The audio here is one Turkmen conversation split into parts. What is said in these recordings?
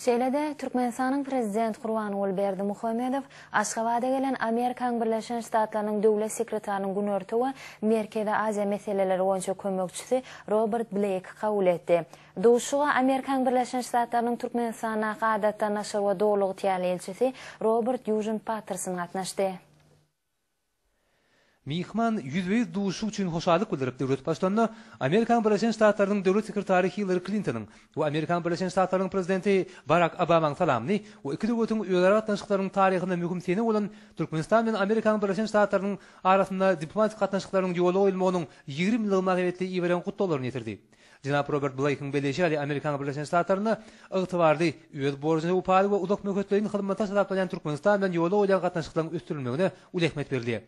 Şeýle-de, Türkmenistanyň Prezidenti Gurbanguly Berdimuhamedow Aşgabada gelen Amerikanyň Birleşen Ştatlarynyň Döwlet sekretarynyň Günorta we Merkezi Aziýa meseleleri boýunça kömekçisi Robert Bleýki kabul etdi. Duşuşyga Amerikanyň Birleşen Ştatlarynyň Türkmenistandaky Adatdan daşary we Doly ygtyýarly ilçisi Robert Ýužin Patterson gatnaşdy. Myhman ýüzbe-ýüz duşuşyk üçin hoşallyk bildirip, döwlet Baştutanyna Amerikanyň Birleşen Ştatlarynyň Döwlet sekretary Hillari Klintonyň we Amerikanyň Birleşen Ştatlarynyň Prezidenti Barak Obamaň salamyny we iki döwletiň özara gatnaşyklarynyň taryhynda möhüm sene bolan Türkmenistan bilen Amerikanyň Birleşen Ştatlarynyň arasynda diplomatik gatnaşyklarynyň ýola goýulmagynyň 20 ýyllygy mynasybetli iberen gutlaglaryny ýetirdi. Jenap Robert Bleýkiň belleýşi ýaly, Amerikanyň Birleşen Ştatlarynda ygtybarly, öz borjuna wepaly we uzak möhletleýin hyzmatdaş hasaplanýan Türkmenistan bilen ýola goýlan gatnaşyklaryň ösdürilmegine uly ähmiýet berilýär.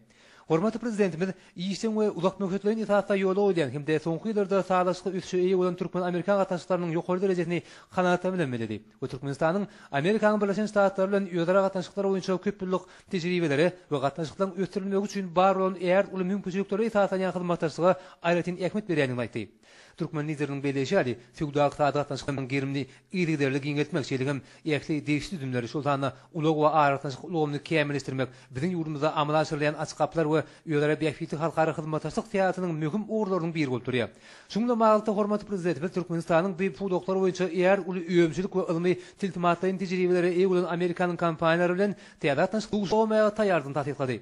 Hormatly Prezidentimiz işjeň we uzak möhletleýin esasda ýola goýulýan hem-de soňky ýyllarda sazlaşykly ösüşe eýe bolan türkmen-amerikan gatnaşyklarynyň ýokary derejesini kanagatlanma bilen belledi we Türkmenistanyň Amerikanyň Birleşen Ştatlary bilen özara gatnaşyklar boýunça köp ýyllyk tejribelere we gatnaşyklaryň ösdürilmegi üçin bar bolan ägirt uly mümkinçiliklere esaslanýan hyzmatdaşlyga aýratyn ähmiýet berýändigini aýtdy. Türkmen Lideriniň belleýşi ýaly, söwda-ykdysady gatnaşyklaryň gerimini yzygiderli giňeltmek, şeýle hem ähli degişli düzümleri, şol sanda ulag we aragatnaşyk ulgamyny kämilleşdirmek biziň ýurdumyzda amala aşyrylýan açyk gapylar we özara bähbitli halkara hyzmatdaşlyk syýasatynyň möhüm ugurlarynyň biri bolup durýar. Şunuň bilen baglylykda, hormatly Prezidentimiz Türkmenistanyň bu pudaklar boýunça ägirt uly önümçilik we ylmy tilsimatlaýyn tejribelere eýe bolan Amerikanyň kompaniýalary bilen täze gatnaşyk guramaga taýýardygyny tassyklady.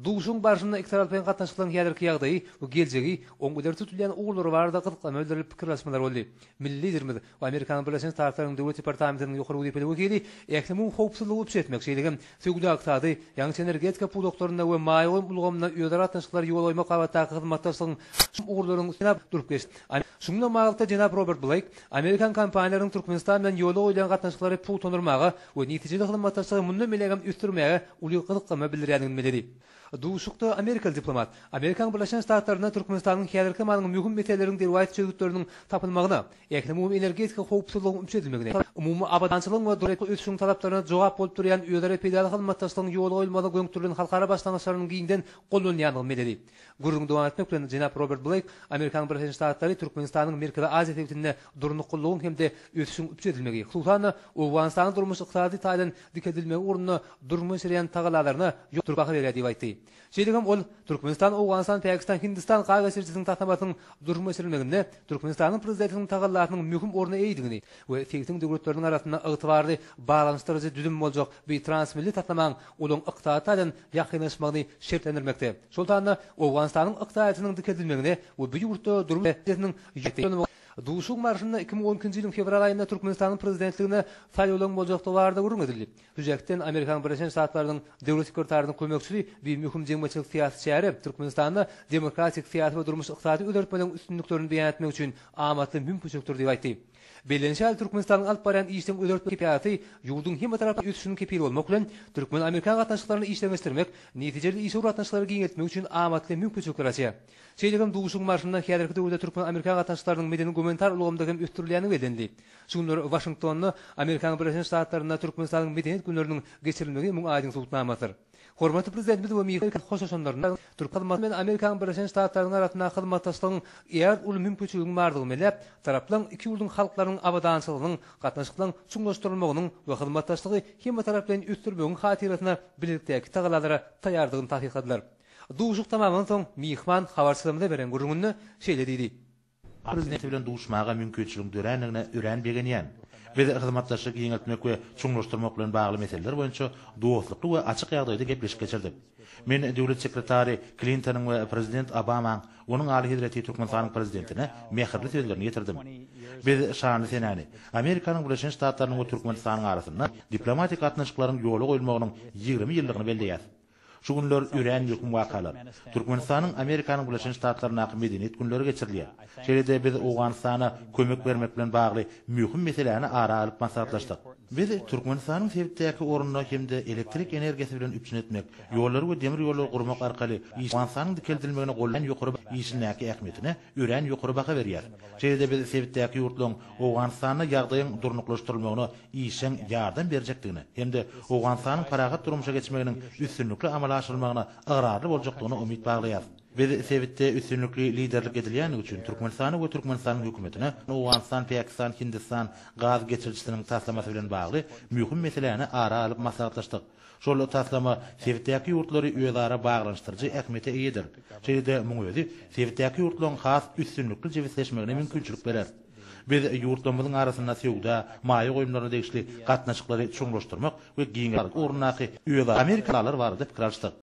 Duşuşygyň barşynda ikitaraplaýyn gatnaşyklaryň häzirki ýagdaýy we geljegi, oň ileri tutulýan ugurlary barada gyzyklanma bildirilip pikir alyşmalar boldy. Milli Liderimiz we Amerikanyň Birleşen Ştatlarynyň Döwlet departamentiniň ýokary wezipeli wekili ählumumy howpsuzlygy üpjün etmek, şeýle hem söwda-ykdysady, ýangyç-energetika pudaklarynda we maýa goýum ulgamynda özara gatnaşyklary ýola goýmak babatdaky hyzmatdaşlygyň ugurlarynyň üstünde durup geçdi. Şunuň bilen baglylykda, jenap Robert Bleýk amerikan kompaniýalarynyň Türkmenistan bilen ýola goýulýan gatnaşyklary pugtalandyrmaga we netijeli hyzmatdaşlygy mundan beýlägem ösdürmäge uly gyzyklanma bildirýändigini belledi. Duşuşykda amerikaly diplomat Amerikanyň Birleşen Ştatlarynda Türkmenistanyň häzirki zamanyň möhüm meseleleriniň derwaýys çözgütleriniň tapylmagyna, ählumumy energetika howpsuzlygyň üpjün edilmegine, umumy abadançylygyň we durnukly ösüşiň talaplaryna jogap bolup durýan özara peýdaly hyzmatdaşlygyň ýola goýulmagyna gönükdirilen halkara başlangyçlarynyň giňden goldanýandygyny belledi. Gürrüňi dowam etmek bilen, jenap Robert Bleýk Amerikanyň Birleşen Ştatlary Türkmenistanyň Merkezi Aziýa sebitinde durnuklylygyň hem-de ösüşiň üpjün edilmegi, hususan-da, Owganystanyň durmuş-ykdysady taýdan dikeldilmegi ugrunda durmuşa geçirýän tagallalaryna ýokary baha berýär diýip aýtdy. Şeýle hem ol Türkmenistan, Owganystan, Pakistan, Hindistan gaz geçirijisiniň taslamasynyň durmuşa geçirilmeginde Türkmenistanyň Prezidentiniň tagallasynyň möhüm orna eýedigini we sebitiň döwletleriniň arasynda ygtybarly baglanyşdyryjy düzüm boljak bu transmilli taslamaň olaryň ykdysady taýdan ýakynlaşmagyny şertlendirmekde, şol sanda Owganystanyň ykdysadyýetiniň dikeldilmegine we bu ýurtda durmuş derejesiniň ýokarlanmagyna Duşuşygyň barşynda 2012-nji ýylyň fewral aýynda Türkmenistanyň Prezidentligine saýlawlaryň boljakdygy barada gürrüň edildi. Şu jähtden Amerikanyň Birleşen Ştatlarynyň Döwlet sekretarynyň kömekçisi bu möhüm jemgyýetçilik-syýasy çäre Türkmenistanda demokratik syýasy we durmuş-ykdysady özgertmeleriň üstünliklerini beýan etmek üçin amatly mümkinçilikdir diýip aýtdy. Bellenişi ýaly, Türkmenistanyň alyp barýan işjeň özgertme syýasaty ýurduň hemmetaraplaýyn ösüşiniň kepili bolmak bilen, türkmen-amerikan gatnaşyklaryny işjeňleşdirmek, netijeli işewür gatnaşyklary giňeltmek üçin amatly mümkinçilikleri açýar. Şeýle hem duşuşygyň barşynda häzirki döwürde türkmen-amerikan gatnaşyklarynyň medeni-gumanitar ulgamda hem ösdürilýändigi bellenildi. Şu günler Waşingtonda Amerikanyň Birleşen Ştatlarynda Türkmenistanyň Medeniýet günleriniň geçirilmegi muň aýdyň subutnamasydyr. Hormatly Prezidentimiz we myhman hoşlaşanlarynda Türkmen bilen Amerikanyň Birleşen Ştatlarynyň arasyndaky hyzmatdaşlygyň ägirt uly mümkinçiligiň bardygyny belläp, taraplaryň iki ýurduň halklarynyň abadançylygynyň, gatnaşyklaryň çuňlaşdyrylmagynyň we hyzmatdaşlygy hemmetaraplaýyn ösdürmegiň hatyrasyna bilelikdäki tagallalara taýýardygyny tassykladylar. Duşuşyk tamamlansoň, myhman habarçylarymyza beren gürrüňinde şeýle diýdi. Prezidenti bilen duşmaga mümkinçiligiň dörändigine örän begenýän. Biz hyzmatdaşlygy giňeltmek we çuňlaşdyrmak bilen bagly meseleler boýunça dostlukly we açyk ýagdaýda gepleşik geçirdik. Men Döwlet sekretary Klintonyň we Prezident Obamaň Onuň Alyhezreti Türkmenistanyň Prezidentine mähirli sözlerini ýetirdim. Biz şanly senäni, Amerikanyň Birleşen Ştatlarynyň we Türkmenistanyň arasynda diplomatik gatnaşyklaryň ýola goýulmagynyň 20 ýyllygyny belleýäris. Şu günler örän möhüm wakalar, Türkmenistanyň Amerikanyň Birleşen Ştatlaryndaky Medeniýet günleri geçirilýär. Şeýle-de biz Owganystana kömek bermek bilen bagly möhüm meseläni ara alyp maslahatlaşdyk. Biz Türkmenistanyň sebitdäki ornuna hem-de elektrik energiýasy bilen üpjün etmek, ýollary we demir ýollary gurmak arkaly Owganystanyň dikeldilmegine goldan ýokary işindäki ähmiýetine örän ýokary baha berýäris. Şeýle-de biz sebitdäki ýurtlaryň Owganystanda ýagdaýyň durnuklaşdyrylmagyna işjeň ýardam berjekdigine hem-de Owganystanyň parahat durmuşa geçmeginiň üstünlikli amala aşyrylmagyna ygrarly boljakdygyna umyt baglaýarys. Biz sebitde üstünlikli liderlik edilýändigi üçin Türkmenistana we Türkmenistanyň Hökümetine Owganystan, Pakistan, Hindistan gaz geçirijisiniň taslamasy bilen bagly möhüm meseläni ara alyp maslahatlaşdyk. Şol taslama sebitdäki ýurtlary özara baglanyşdyryjy ähmiýete eýedir. Şeýle-de muň özi sebitdäki ýurtlaryň has üstünlikli jebisleşmegine mümkinçilik berer. Biz ýurtlarymyzyň arasynda söwda, maýa goýumlaryna degişli gatnaşyklary çuňlaşdyrmak we giňeltmek ugrundaky özara barada pikir alyşdyk.